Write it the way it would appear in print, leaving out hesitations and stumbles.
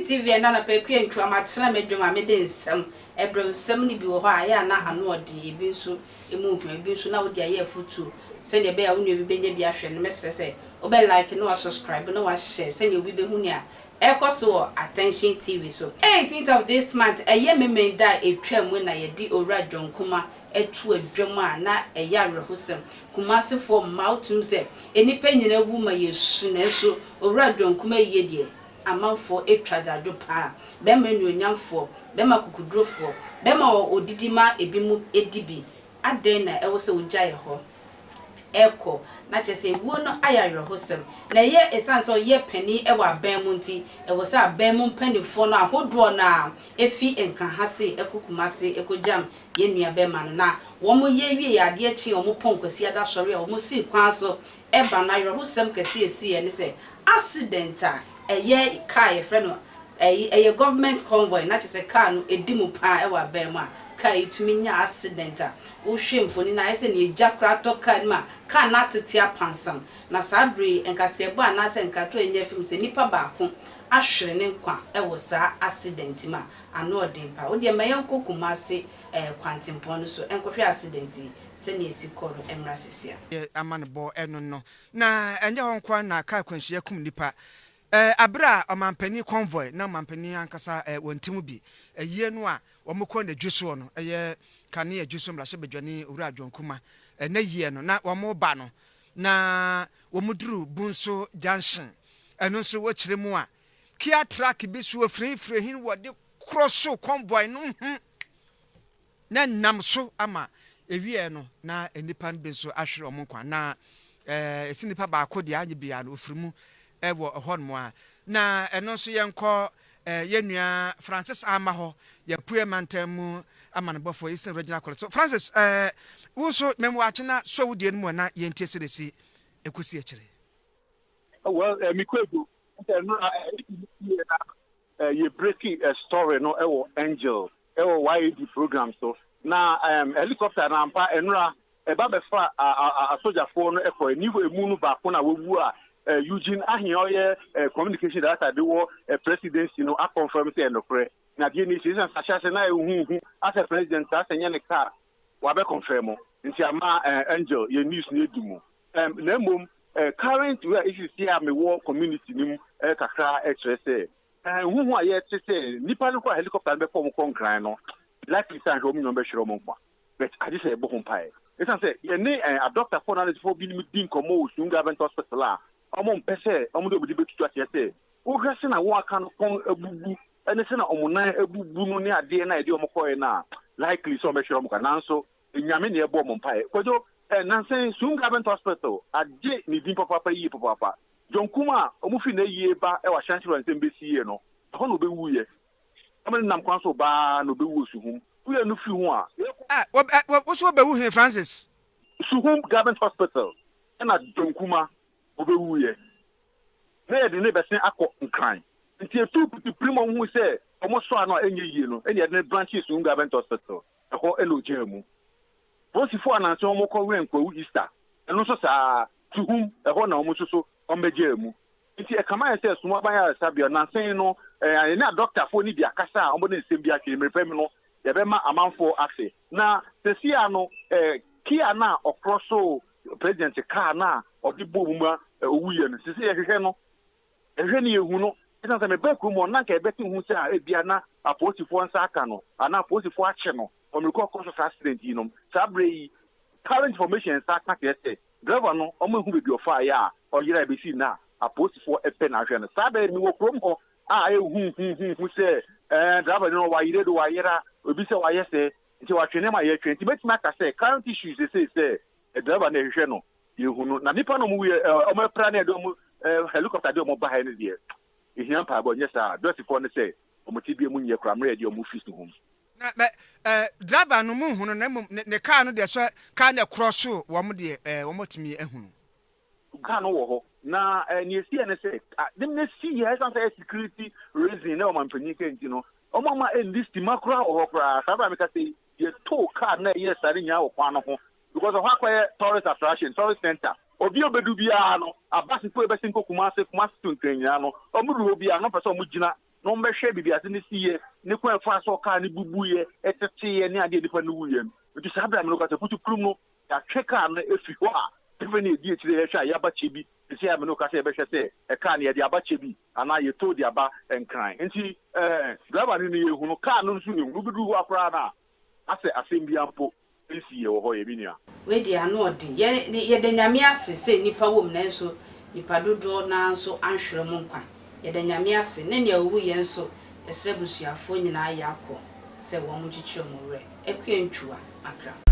TV ɛna anɔpa Akua Ntua matena m'adwam a mede nsɛm ɛbrɛ wo. Nsɛm no bi wɔ hɔ a ɛyɛ a na ano ɔden, ebi nso emu nhua, ebi nso na wode ayɛ afotuo sɛdeɛ ɛbɛyɛ a wo nua bi bɛnya bi ahwɛ no. Mɛsrɛ sɛ wobɛ like na wasubscribe na wahyɛ sɛdeɛ obi bɛhu nea ɛkɔ so wɔ Attention TV so. 18th of this month, ɛyɛ Memeneda a ɛtwa mu, na yɛde Owura John Kuma ɛto adwam a na ɛyɛ awerɛhosɛm. Kumasefoɔ mmaa, wotumi sɛ nnipa nyinaa wu ma yɛsu, nanso Owura John Kuma yie deɛ, amanfoɔ atwa dadwo paa. Bɛrima nnuonyamfoɔ, bɛrima kukudurofoɔ, bɛrima a odidi ma ebi mu edi bi. Adɛn na ɛwɔ sɛ wogya yɛ hɔ ɛkɔ? Na kyerɛ sɛ ewuo no ayɛ awerɛhosɛm, na ɛyɛ ɛsiane sɛ ɔyɛ panin ɛwɔ aban mu nti, ɛwɔ sɛ aban mu mpanimfoɔ no ahodoɔ no a efi Nkranha se ɛkɔ Kumase ɛkɔgyam yɛn nua bɛrima no. Na wɔn yɛ wie yɛ adeɛ kye wɔn pɔn Kwasi ada sɔre a wɔn si kwan so ɛba no, awerɛhosɛm kɛse esi yɛ ne sɛ accident a ɛyɛ kaa yɛfrɛ no ɛyi, ɛyɛ government convoy, na kyerɛ sɛ kaa no edi mu paa ɛwɔ aban mu a kaa yi tumi nya accident a wohwɛ mfoni na ayɛ sɛ nea egya koraa tɔ kaa no mu a kaa no atete apansam. Na saa bere nkaseɛbɔ anaasɛ nkrato a ɛnya fim sɛ nipa baako ahwere ne nkwa ɛwɔ saa accident mu a ano ɔden pa. Wodeɛ ma yɛnkɔ Kumase kwantempɔn no so nkɔhwɛ accident yi sɛnea esi kɔ no mmra sisia. Yɛ ama no bɔ ɛno no na ɛnyɛ hɔ nkoa na kaa kwanhyia kum nipa. Abere a ɔmampanin convoy na ɔmampanin ankasa wɔn ti mu bi ɛyie no a wɔn kɔ n'adwu soɔ no, ɛyɛ kane adwu so mmarahyɛbadwani Owura John Kuma ɛnɛ yie no, na wɔn ba no na wɔn duru Bunso Junction, ɛno nso wɔkyerɛ mu a Kia truck bi so ofirifiri hin wɔde korɔ so convoy no ho na nam so ama ewie no na nipa no bi nso ahwere wɔn nkwa, na esi nipa baako deɛ anye bia no ofiri mu ɛwɔ ɛhɔnom a. Na ɛno nso yɛnkɔ yɛn nua Francis ama hɔ, yɛpue mantam mu amanebɔfoɔ Eastern Regional College so. Francis, wo nso mɛmu akyena so wo deɛ no mu a na yɛntie sɛ de si ɛkɔsi akyire. Well, mikwedu sɛ no a na yɛ breaking story no ɛwɔ Angel ɛwɔ YAD program so na helicopter na ampa ɛnora ɛba bɛfa asogyafoɔ no ɛkɔ ani emu no baako na wawu a Eugene Ahia, ɔyɛ communication director de wɔ presidency no, aconfirm sɛ ɛnokorɛ na adeɛ no esi ɛsiane ahyɛ ase na ehuhu asɛ president asɛ nyɛ ne car wabɛ confirm, nti ama Angel yɛ news no edi mu. Na mmom current way a esisi a mewɔ community no mu kakra ɛkyerɛ sɛ huhu a yɛte sɛ nipa no kɔ a helicopter no bɛkɔ ɔmo kɔ Nkran no, likely sɛ ahwɛ ɔmo nyinaa bɛhwere ɔmo nkwa, but agye sɛ yɛbɔ ho mpaeɛ ɛsiane sɛ yɛne adɔktafoɔ na anɛsifoɔ binom di nkɔmmɔ wɔ Suhum Government Hospital a ɔmo mpɛ sɛ ɔmo de ɔmo de bɛtutu aseɛ sɛ wohwɛ sɛ na wɔn aka no kɔn abubu ɛne sɛ na ɔmo nan abubu no ne adeɛ na yɛde ɔmo kɔɛ no a, likely sɛ ɔmo bɛhwere ɔmo kwa, nanso Nyame ne ɛbɔ ɔmo mpaeɛ. Kwadwo, nansan Suhum Government Hospital agye ne din papaapa yie papaapa. John Kuma a ɔmo fi n'ayie ba ɛwɔ Ashanti nsɛm bɛsi yie no, ɛhɔ na ɔbɛwuiɛ. Ɔmo ne nam kwan so baa na ɔbɛwu wɔ Suhum. Woyɛ no firi ho a Wo so wobɛwu he, Francis? Suhum Government Hospital ɛna John Kuma ɔbɛwuiɛ na yɛde ne bɛsen akɔ Nkran, nti etu pitipiri ma ɔmo hu sɛ ɔmo sɔ ano a ɛnyɛ yie no, ɛna yɛde ne branch Suhum Government Hospital ɛhɔ ɛna ogyaa mu. Polisifoɔ ananse wɔn kɔ wɛn Kwawu Easter, ɛno nso saa Suhum ɛhɔ na wɔn nso so wɔn bɛgyaa mu. Nti ɛkama yɛ sɛ sum aban ayaresabea nansen no yɛne adɔktafoɔ no bi akasa a wɔde nsɛm bi ahwɛ mmerɛ mu no yɛbɛma amanfoɔ ase. Na sɛsia no Kia no a ɔkorɔ so president kaa no a ɔde bɔ mu ma owuyɛ no, sisi yɛhwehwɛ no, ɛhwɛ no yɛhu no, ɛsiane sɛ mebɛɛ kurom hɔ na nka yɛbɛte hu sɛ a ebia na apolisifoɔ nsa aka no anaa apolisifoɔ akye no ɔmmerikɔ ɔkɔ so saa accident yi nom. Saa berɛ yi, current information nsa aka kyerɛ sɛ driver no, ɔmo ehu baabi ɔfa yɛ a ɔyera ebesi na apolisifoɔ ɛpɛ na ahwɛ no. Saa bɛyɛ mewɔ kurom hɔ a ayɛ hu hu hu hu sɛ driver no wayere do wayera obi sɛ wayɛ sɛ nti watwe nneɛma a yɛtwe, nti bɛtumi aka sɛ current issues sɛ driver no ɛhwehwɛ no yɛhu no, na nipa no ɔmo yɛ ɔmo ɛpra ne ɛde ɔmo helicopter de ɔmo ba ha no deɛ, ehia mpaebɔ. Nyɛ saa dɔsifoɔ no sɛ ɔmo ti bi mu nyɛ kora mmerɛ yɛde ɔmo fi so ho. Na bɛ driver no mu hu no, na mmom ne kaa no deɛ, sɛ kaa no ɛkorɔ so wɔn deɛ wɔn atumi ahunu. Kaa no wɔ hɔ na nea esi yɛ ne sɛ ne ne si yɛ ɛsan sɛ ɛyɛ security reason na ɔmo mpanyin kɛ nti no ɔmo ama ɛndi stima koraa wɔ hɔ koraa. Saa bɛrɛ mi ka sɛ yɛtoo kaa na ɛyɛ saa ne nyinaa wɔ kwan no ho because ɔhɔ akɔyɛ tourist attraction, tourist center. Obi a obedu biara no, abasifo ebɛsi nkɔ Kumase, Kumase to Nkran nyinaa no, ɔmo du hɔ biara no, ɔpɛ sɛ ɔmo gyina. na wɔbɛhwɛ baabi ade no siiɛ, ne kwan a ɛfaa so a kaa no bubuiɛ, ɛteteeɛ ne adeɛ a nnipa no wuiɛ no. Nti saa berɛ a me ne wo kasa, putupurum no, yɛatwe kaa no afi hɔ a, afei na yɛdi akyire yɛhwɛ a yɛaba Kyebi. Seesei a me ne wo kasa yɛbɛhwɛ sɛ kaa no yɛde aba Kyebi anaa yɛtoo de aba Nkran. Nti eh, driver no no yɛhu no, kaa no nso yɛhu no. Wobɛduru hɔ a koraa no a, asɛ asɛm biara mpo nsi yɛ wɔ hɔ yɛ me nua. Wei deɛ ano ɔden. Yɛ yɛda Nyame ase sɛ nnipa wɔ mu nanso nnipa dodoɔ no ara nso anhwere ɔmo nkwa. Yɛda Nyame ase ne nea ɔwuiɛ nso yɛsrɛ abusuafoɔ nyinaa yɛ akɔ sɛ wɔn nkyekyere ɔmo werɛ. Akua Ntwuwa, Accra.